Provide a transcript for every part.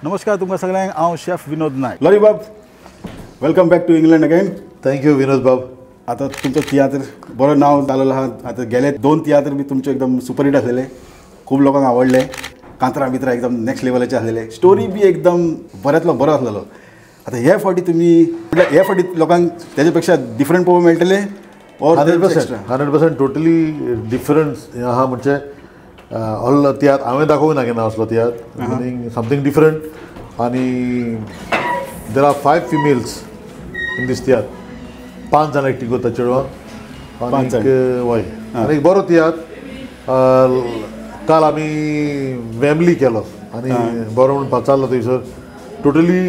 नमस्कार तुमकां सगळ्यांक, हांव शेफ विनोद नायक. लॉरी बाब, welcome back to England again. Thank you Vinod बाब. आतां तुमचो तियात्र बरो नांव जालेलो आहा. आतां गेले दोन तियात्र बी तुमचे एकदम सुपरहीट आसलेले, खूब लोकांक आवडले. कांतरां बित्रां एकदम नेक्स्ट लेवलाचे आसलेले, स्टोरी बी एकदम बऱ्यांतलो बरो आसलेलो. आतां हे फावटी तुमी म्हटल्यार हे फावटी लोकांक तेजे पेक्षा डिफरंट पळोवंक मेळटले? 100% टोटली डिफरंट आहा. म्हणजे ऑल तियात्र हांवें दाखोवंक ना केन्ना असलो तियात्र, मिनींग समथींग डिफरंट. आनी there are 5 females in this तियात्र. 5 जाण एक्टींग करता चेडवां. आनीक हय, आनी एक बरो तियात्र. काल आमी वेमली केलो आनी बरो म्हणून पाचारलो थंयसर. टोटली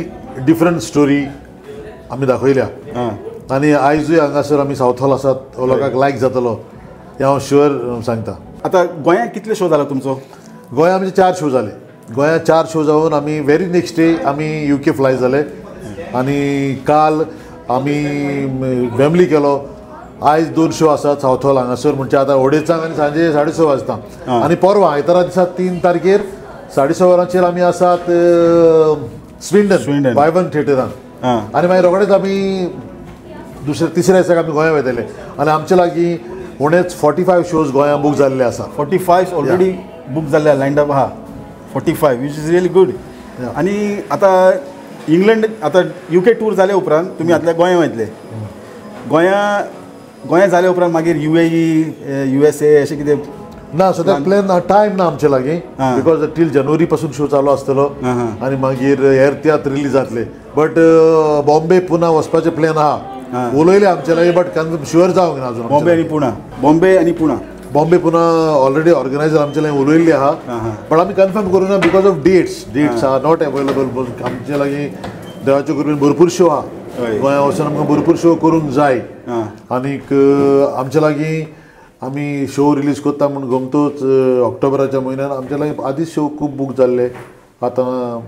डिफरंट स्टोरी आमी दाखयल्या. आनी आयजूय हांगासर आमी सावथ हॉल आसात, हो लोकांक लायक जातलो हें हांव शुअर सांगता. आतां गोंयांत कितले शो जाला तुमचो? गोंयांत आमचे 4 शो जाले. गोंयांत 4 शो जावन आमी व्हेरी नेक्स्ट डे आमी UK fly जाले. आनी काल आमी वेमली केलो. आयज 2 शो आसात सावथ हॉल हांगासर. म्हणजे आतां अडेचांक आनी सांजे 6:30 वाजता. आनी परवां आयतारा दिसा 3 तारखेर 6:30 वरांचेर आमी आसात स्विंडन वायवन थिएटरान. आनी मागीर रोखडेच आमी दुसऱ्या तिसऱ्या दिसाक आमी गोंया वयतले. आनी आमचे लागीं उणेच 45 शोज गोंया बूक जाल्ले आसा. 45 ऑलरेडी बूक जाल्ले, लायन्ड अप आहा. 45 which is really good. आनी आतां इंग्लंड, आतां UK tour जाले उपरांत तुमी आतां गोंया वयतले. गोंया जाले उपरांत मागीर UAE, USA अशें कितें ना? सद्याक प्लॅन ना, टायम ना आमचे लागीं. Because till जानेवारी पासून शो चालू आसतलो आनी मागीर हेर तियात्र रिलीज जातले. बट बॉम्बे पुना वचपाचें प्लॅन आहा, उलयले आमचे लागीं, बट कन्फर्म शुअर जावंक ना अजून. बॉम्बे आनी पुणा, बॉम्बे आनी पुणा, बॉम्बे पुना ऑलरेडी ऑर्गनायझर आमचे लागीं उलयल्ली आहा. बट आमी कन्फर्म करूं ना because of dates. Dates are not available. आमचे लागीं देवाच्या कृपेन भरपूर शो आहा. गोंया वचून आमकां भरपूर शो करूंक जाय. आनीक आमचे लागीं आमी शो रिलीज करता म्हूण गमतोच ऑक्टोबराच्या म्हयन्यान आमचे लागीं आदींच शो खूब बूक जाल्ले. आतां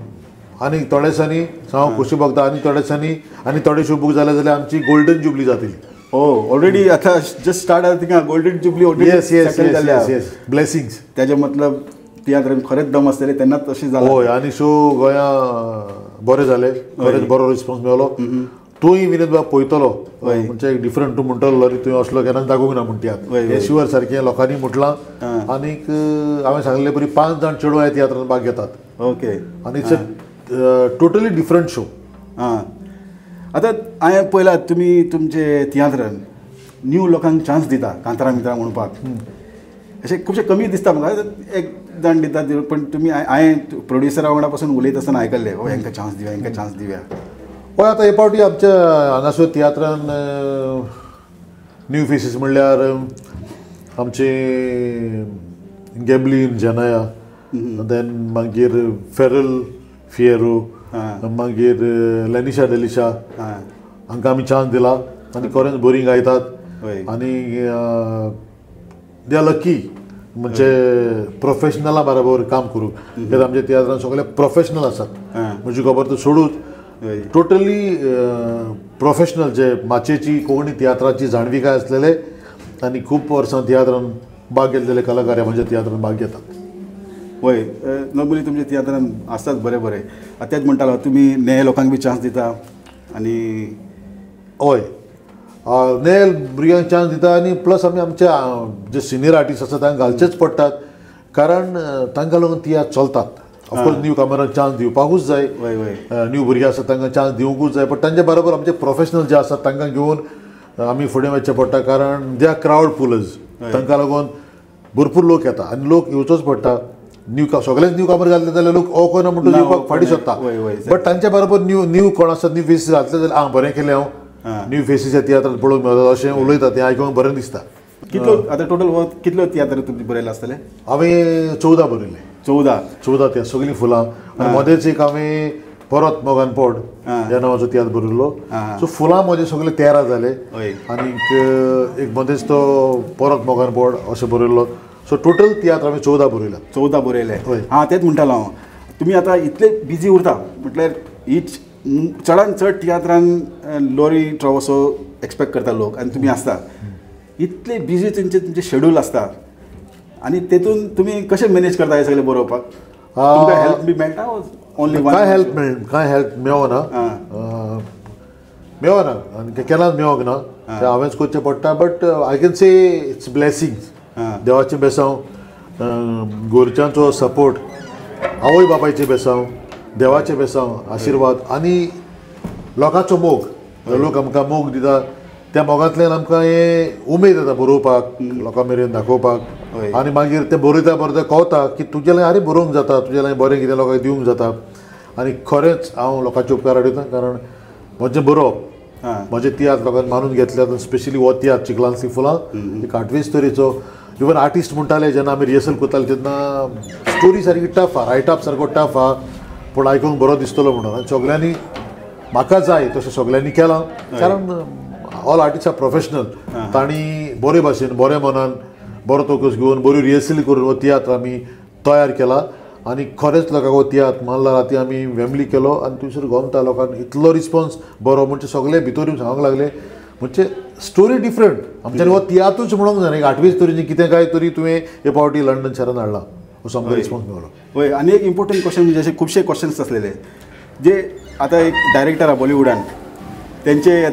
आनी थोड्या दिसांनी हांव खोशी भोगता. आनी थोड्या दिसांनी आनी थोडे शो बूक जाले जाल्यार आमची गोल्डन जुबली जातली. ओ ऑलरेडी आतां जस्ट स्टार्ट जाता थिंगा golden jubilee already. Yes yes yes yes, blessings. तेजे मतलब तियात्रान खरेंच दम आसतले तेन्नाच तशें जालें. हय, आनी शो गोंया बरे जाले, खरेंच बरो रिस्पॉन्स मेळ्ळो. तूंय विनोद बाब पळयतलो, म्हणजे एक डिफरंट तूं म्हणटलो रे, तुवें असलो केन्नाच दाखोवंक ना म्हण तियात्र. हें शुअर सारकें लोकांनी म्हटलां. आनीक हांवें सांगले परी 5 जाण चेडवां ह्या तियात्रान भाग घेतात. ओके. आनी it's a totally different show. आं, आतां हांवें पळयलां तुमी तुमचे तियात्रान न्यू लोकांक चान्स दिता कांतरां बित्रां म्हणपाक. अशें खुबशें कमी दिसता म्हाका, एक जाण दिता, पण तुमी हांवें प्रोड्युसरा वांगडा पासून उलयता आसतना आयकल्लें, ओ हेंकां चान्स दिवया, हेंकां चान्स दिवया. हय, आतां हे फावटी आमच्या हांगासर तियात्रान न्यू फेसीस म्हणल्यार आमचे गॅबलीन जेनाया, देन मागीर फेरल फियरो, मागीर लेनिशा डेलिशा, हांकां आमी चान्स दिला. आनी खरेंच बरीं गायतात. आनी they are lucky म्हणजे प्रोफेशनला बरोबर काम करूंक. कित्याक आमच्या तियात्रान सगळे प्रोफेशनल आसात. म्हजी खबर तर सोडूच, टोटली प्रोफेशनल, जे माचयेची कोंकणी तियात्राची जाणविकाय आसलेले आनी खूब वर्सां तियात्रान भाग घेतलेले कलाकार म्हणजे तियात्रान भाग घेतात. हय, नॉर्मली तुमच्या तियात्रान आसतात बरें बरें. आतां तेच म्हणटालो तुमी नये लोकांक बी चान्स दिता. आनी हय, नये भुरग्यांक चान्स दिता. आनी प्लस आमी आमच्या जे सिनियर आर्टिस्ट आसा तांकां घालचेच पडटात, कारण तांकां लागून तियात्र चलतात. ऑफकोर्स न्यू कामरांक चान्स दिवपाकूच जाय, न्यू भुरगे आसात तांकां चान्स दिवंकूच जाय, बट तांचे बरोबर आमचे प्रोफेशनल जे आसात तांकां घेवन आमी फुडें वचचें पडटा, कारण they are crowd pullers. तांकां लागून भरपूर लोक येता आनी लोक येवचोच पडटा. न्यू सगळेच न्यू कामर घातले जाल्यार लोक ओ कोना म्हणटूच येवपाक फाटीं सोदता, बट तांचे बरोबर न्यू न्यू कोण आसात न्यू फेसीस घातले जाल्यार आं बरें केलें हांव, न्यू फेसीस ह्या तियात्रांत पळोवंक मेळटा अशें उलयता, तें आयकूंक बरें दिसता. कितलो आतां टोटल कितलो तियात्र तुमी बरयले आसतले? हांवें 14 बरयले. 14 14 तियात्र, सगळीं फुलां. आनी मदेंच एक हांवें परत मोगान पोड ह्या नांवाचो तियात्र बरयल्लो. सो फुलां म्हजे सगळे 13 जाले. आनीक एक मदेंच तो परत मोगान पोड अशें बरयल्लो. सो टोटल तियात्र हांवें 14 बरयल्यात. 14 बरयले. हां, तेंच म्हणटालो हांव, तुमी आतां इतले बिजी उरता म्हटल्यार हीच चडान चड तियात्रान लॉरी ट्रावसो एक्सपेक्ट करता लोक, आनी तुमी आसता इतले बिजी, तुमचे तुमचे शेड्यूल आसता आनी तेतून तुमी कशें मॅनेज करता हें सगळें बरोवपाक? तुमकां हेल्प बी मेळटा? ओनली वन काय हेल्प मेळ काय हेल्प मेळना मेळना आनी केन्नाच मेळोंक ना तें हांवेंच करचें पडटा but I can say it's blessings देवाचें बेसांव गोरच्यांचो सपोर्ट आवय बापायचें बेसांव देवाचें बेसांव आशिर्वाद आनी लोकांचो मोग लोक आमकां मोग दिता त्या मोगांतल्यान आमकां हें उमेद येता बरोवपाक लोकां मेरेन दाखोवपाक आनी मागीर तें बरयता बरयता कळटा की तुजें आरे बरोवंक जाता तुजें बरें कितें लोकांक दिवंक जाता आनी खरेंच हांव लोकांचे उपकार हाडटा कारण म्हजें बरोवप म्हजे तियात्र लोकांनी मानून घेतल्यात स्पेशली हो तियात्र चिखलांतलीं फुलां एक आठवेच तरेचो इवन आर्टिस्ट म्हणटाले जेन्ना आमी रिहर्सल करताले तेन्ना स्टोरी सारकी टफ आहा रायटअप सारको टफ आहा पूण आयकूंक बरो दिसतलो म्हणून आनी सगल्यांनी म्हाका जाय तशें सगल्यांनी केलां कारण ऑल आर्टिस्ट आर प्रोफेशनल तांणी बरे भाशेन बरे मनान बरो तोकस घेवन बऱ्यो रिहर्सल करून हो तियात्र आमी तयार केला आनी खरेंच लोकांक हो तियात्र मारला राती आमी वेमली केलो आनी थंयसर गोमता लोकांक इतलो रिस्पॉन्स बरो म्हणजे सगळे भितर येवन सांगूंक लागले म्हणजे स्टोरी डिफरंट आमच्यान हो तियात्रूच म्हणूंक जायना एक आठवेच तरेचें कितें काय तरी तुवें हे पावटी लंडन शहरान हाडला असो आमकां रिस्पॉन्स मेळ्ळो. हय आनी एक इम्पॉर्टंट क्वेश्चन म्हणजे अशे खुबशे क्वेश्चन्स आसलेले जे आतां एक डायरेक्टर आहा बॉलिवूडान तेंचे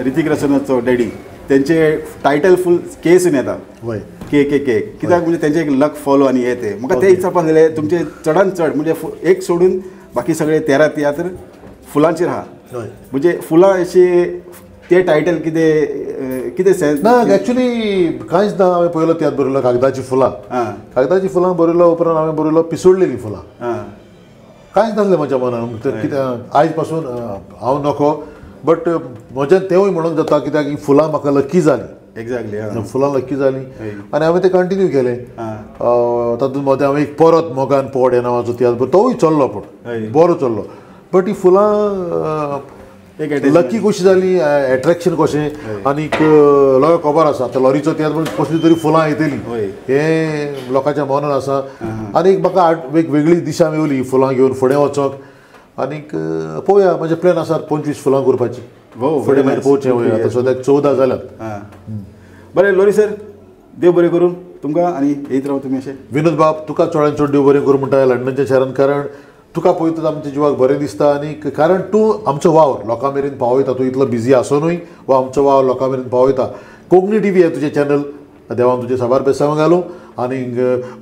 ऋतिक रोशनाचो डॅडी तेंचे टायटल फूल केसून येता हय के के के कित्याक म्हणजे तेंचे एक लक फॉलो आनी हे ते म्हाका ते विचारपाक आसलेले तुमचे चडान चड म्हणजे एक सोडून बाकी सगळे 13 तियात्र फुलांचेर आहा म्हणजे फुलां अशी ते टायटल कितें कितें सेन्स ना एक्चुली कांयच ना. हांवें पयलो तियात्र बरयलो कागदाची फुलां कागदाची फुलां बरयलो उपरांत हांवें बरयलो पिसोडलेलीं फुलां कांयच नासलें म्हज्या मनान कितें आयज पासून हांव नको बट म्हज्यान तेंवूय म्हणूंक जाता कित्याक ही फुलां म्हाका लकी जालीं एक्झॅक्टली फुलां लकी जालीं आनी हांवें तें कंटिन्यू केलें. तातूंत मदें हांवें एक परत मोगान पोड ह्या नांवाचो तियात्र तोवूय चल्लो पूण बरो चल्लो बट ही फुलां लकी कशी जाली एट्रेक्शन कशें आनीक लोकांक खबर आसा आतां लॉरीचो तियात्र पूण कसली तरी फुलां येतली हें लोकांच्या मनान आसा आनी म्हाका एक वेगळी दिशा मेवली फुलां घेवन फुडें वचोंक आनीक पळोवया म्हजे प्लॅन आसात 25 फुलां करपाची फुडें मागीर पळोवचें वया आतां सद्याक 14 जाल्यात. बरें लोरी सर देव बरें करूं तुमकां आनी येयत राव तुमी अशें. विनोद बाब तुका चडान चड देव बरें करूं म्हणटा लंडनच्या शहरान कारण तुका पळयतच आमच्या जिवाक बरें दिसता आनी कारण तूं आमचो वावर लोकां मेरेन पावयता तूं इतलो बिजी आसुनूय वा आमचो वावर लोकां मेरेन पावयता. कोंकणी टीव्ही हें तुजें चॅनल देवान तुजें साबार बेसांव घालूं आनी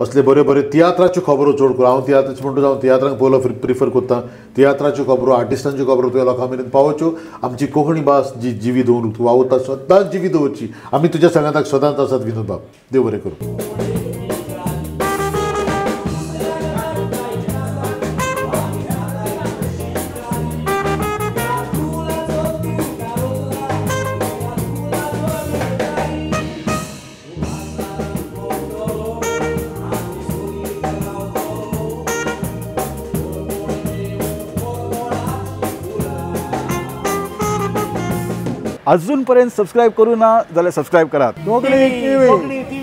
असले बऱ्यो बऱ्यो तियात्राच्यो खबरो चड करून हांव तियात्राच म्हणटच हांव तियात्रांक पयलो प्रिफर करता तियात्राच्यो खबरो आर्टिस्टांच्यो खबरो तुवें लोकां मेरेन पावोवच्यो आमची कोंकणी भास जी जिवी दवरून तूं वावुरता सदांच जिवी दवरची आमी तुज्या सांगाताक सदांच आसात विनोद बाब देव बरें करूं. अजूनपर्यंत सबस्क्राईब करू ना जाल्यार सबस्क्राईब करात. कोंकणी टीव्ही.